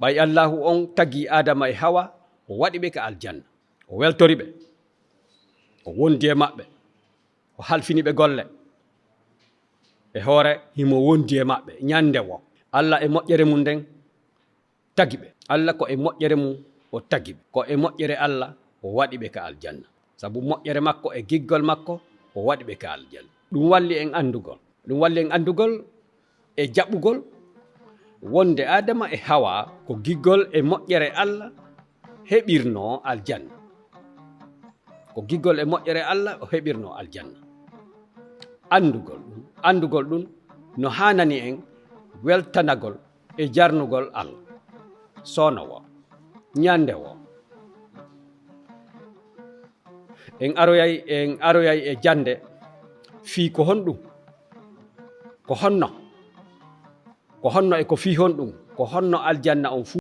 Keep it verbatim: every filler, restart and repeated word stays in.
Ɓay Allaahu on tagi Aadama e Hawa, o waɗi ɓe ka aljanna. O weltori ɓe. O wondi e maɓɓe. O halfini ɓe golle. E hoore, himo wondi e maɓɓe. Ñande wo, Alla e moƴƴere mum nden tagi ɓe. Alla ko e moƴƴere mum o tagi ɓe. Ko e moƴƴere Alla o waɗi ɓe ka aljanna. Sabu moƴƴere makko e giggol makko, o waɗi ɓe ka aljanna. Ɗum walli en anndugol. Ɗum walli en anndugol e jaɓugol wonde Aadama e Hawa ko giggol e moƴƴere Alla heɓirnoo aljanna. Ko giggol e moƴƴere Alla o heɓirnoo aljanna. Anndugol ɗum, anndugol ɗum no haanani en weltanagol e jarnugol Alla. Soono wo, ñande wo, en aroyay, en aroyay e jannde fii ko honɗum, ko honno, ko honno e ko fii honɗum, ko honno aljanna on fuu